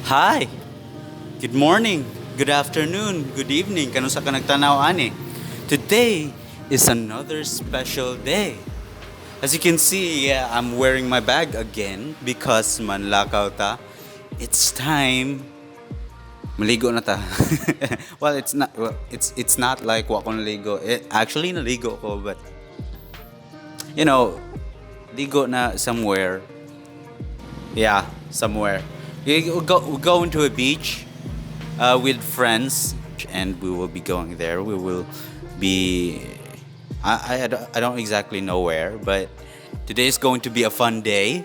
Hi! Good morning, good afternoon, good evening. Kanusa ka nagtanaw ani? Today is another special day. As you can see, yeah, I'm wearing my bag again because manlakaw ta. It's time maligo na ta. Well, it's not well, it's not like wa ko naligo. Actually naligo ko, but ligo na somewhere. Yeah, somewhere. We go into a beach with friends, and we will be going there. We will be. I don't exactly know where, but today is going to be a fun day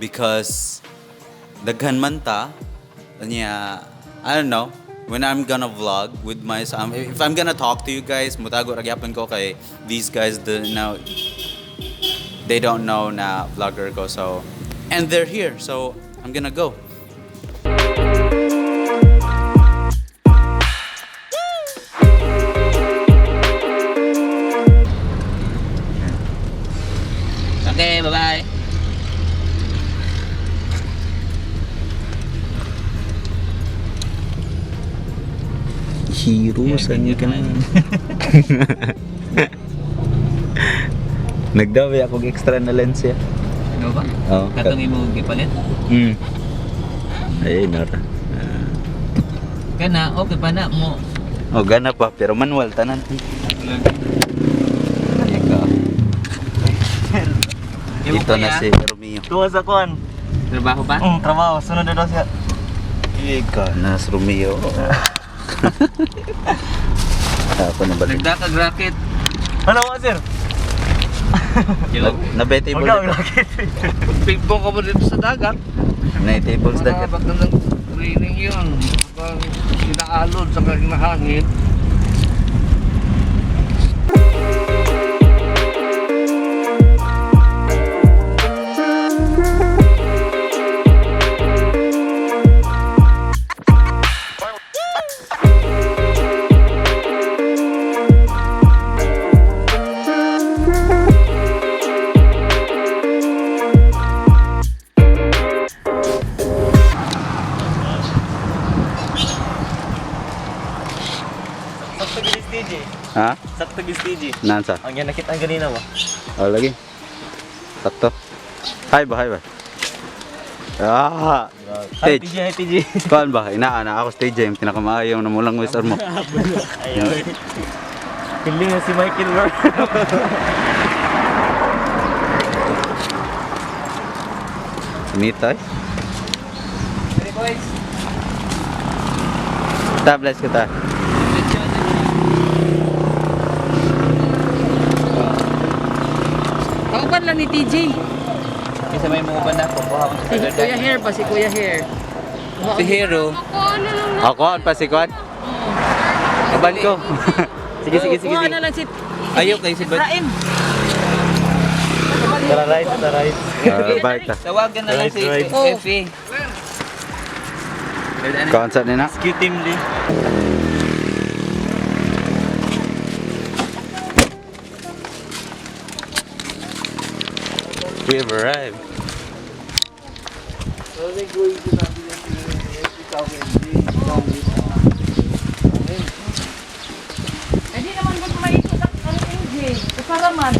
because daghan man ta. Nya, I don't know when I'm gonna vlog with my if I'm gonna talk to you guys, mutago ra gyapon ko kay these guys the now they don't know na vlogger ko, so and they're here, so I'm gonna go. Okay, bye-bye. Hirusan ka na. Nagdawi ako extra na lens ya. Ano ba? Oo. Katong imo gipalit? Ay, nara. Kana, okay pa na mo. Oh, gana pa pero manual tanan. Ika. Imo Ito na kuya, si Romeo. Tuwa sa kuan. Trabaho pa? Trabaho. Sunod na daw siya. Ika na si Romeo. Ako na balik. Nagdakag racket. Ano ba, sir? Joke. Na table Huwag dito. racket. Pigpong ka mo dito sa dagat. Na tables Para dagat. magandang training yun. Kapag sinaalon sa hangin. Sakto gilis TJ. Ha? Sakto gilis TJ. Nansa? Ang yan nakita ang ganina ba? Oh, lagi. Sakto. Hi ba, hi ba? Ah! Hi Stage. TJ, hi TJ. Kuan ba? Inaana ako stage yung pinakamaayo na mulang wizard mo. Ayaw. Piling na si Michael bro. Sinita eh. Hey boys. Ta, bless kita. Kauban lang ni TJ. Kasi may mga banda ko, kuha ko Si sa Kuya Hair ba? Si Kuya Hair. Si Hero. Ako, pa si Kuan? Kaban ko. Sige, sige, sige. Kuha sige. na lang si Ayaw kay si Bert. Efraim. Tara right, tara right. Bye ta. Tawagan na lang si Right, right. Effie. Kuan sa nina? Rescue team Lee. We have arrived. Hindi naman ba maikot ang ano MJ? Kasaraman.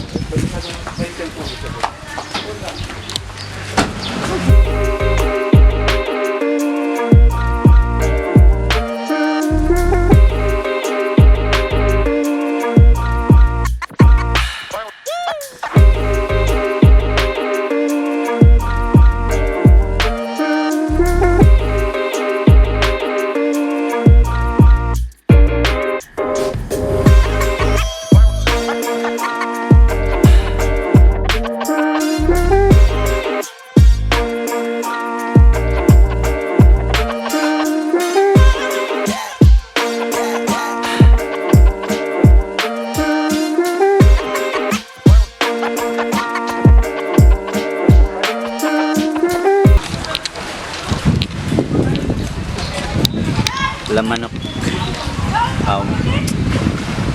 Lamanok.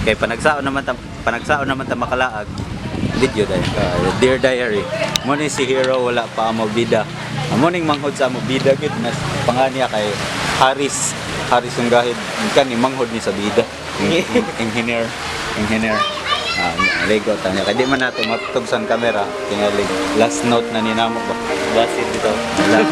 Kay panagsaon naman ta makalaag. Video dahil ka. Dear Diary. Mo ni si Hero wala pa amo bida. Amo ning manghod sa amo bida gid mas panganya kay Haris Haris ang gahid kan ni manghod ni sa bida. Engineer, engineer. Ah, ligo ta niya. Kay di man nato matugsan kamera tingali. Last note na ni namo ba. That's it dito. Wala.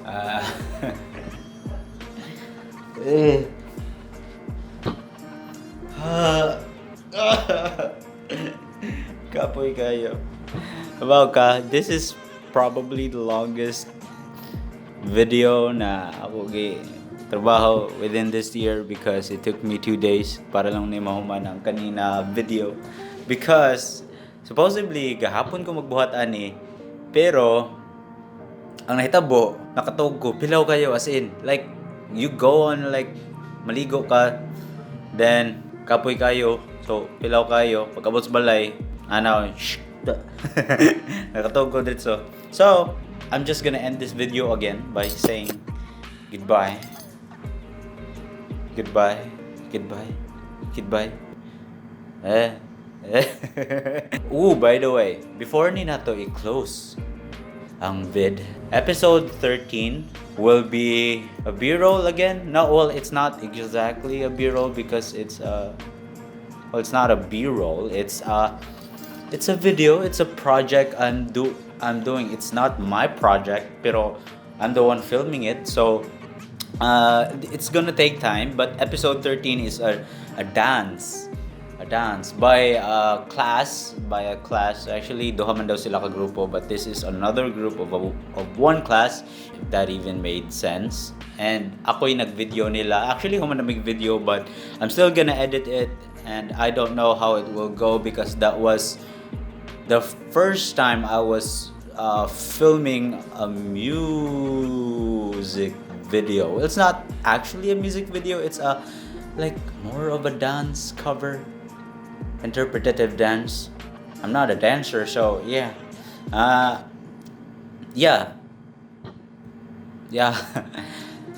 Ah. Eh. Ah. Kapoy kayo. About ka, this is probably the longest video na ako gi trabaho within this year because it took me 2 days para lang ni mahuman ang kanina video because supposedly gahapon ko magbuhat ani, pero ang nahitabo, nakatog ko, pilaw kayo, as in like you go on, like maligo ka, then kapoy kayo, so pilaw kayo. Pagkabot sa balay, ano, shh, nakatog ko dito. So I'm just gonna end this video again by saying goodbye, goodbye, goodbye, goodbye. Eh eh. Ooh, by the way, before ni nato i-close ang vid. Episode 13 will be a B-roll again. No, well, it's not exactly a B-roll because it's a, well, it's not a B-roll. It's a video. It's a project I'm doing. It's not my project, pero I'm the one filming it. So it's gonna take time, but episode 13 is a dance by a class, by a class. Actually, duha man daw sila ka grupo, but this is another group of one class, if that even made sense. And ako'y nag-video nila. Actually, human na video, but I'm still gonna edit it and I don't know how it will go because that was the first time I was filming a music video. It's not actually a music video. It's a like more of a dance cover, interpretative dance. I'm not a dancer, so yeah. Yeah.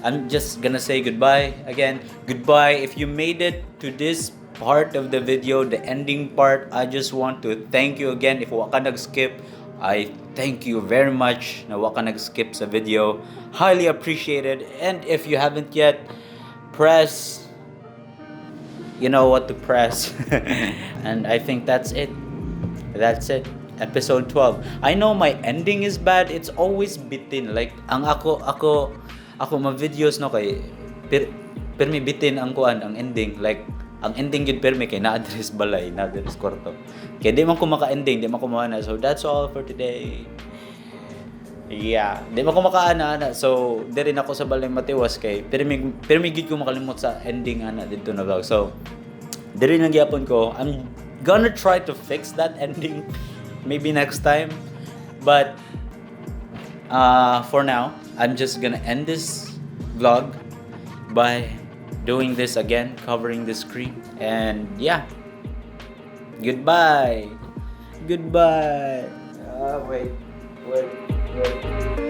I'm just gonna say goodbye again. Goodbye. If you made it to this part of the video, the ending part, I just want to thank you again. If wa ka nag-skip, I thank you very much na wa ka nag-skip sa video. Highly appreciated. And if you haven't yet, press, you know what to press. And I think that's it. That's it. Episode 12. I know my ending is bad. It's always bitin. Like, ang ako ma videos no kay pirmi bitin ang kuan, ang ending. Like, ang ending gyud pirmi kay naa diri sa balay, naa diri sa kwarto. Kay di man ko maka-ending, di man ko maana. So that's all for today. Yeah, di man ko makaana ana. So, diri na ako sa balay matiwas kay pirmi gyud ko makalimot sa ending ana dito na vlog. So, diri lang gyapon ko. I'm gonna try to fix that ending maybe next time. But for now, I'm just gonna end this vlog by doing this again, covering the screen. And yeah. Goodbye. Goodbye. Ah, wait. Wait. Wait.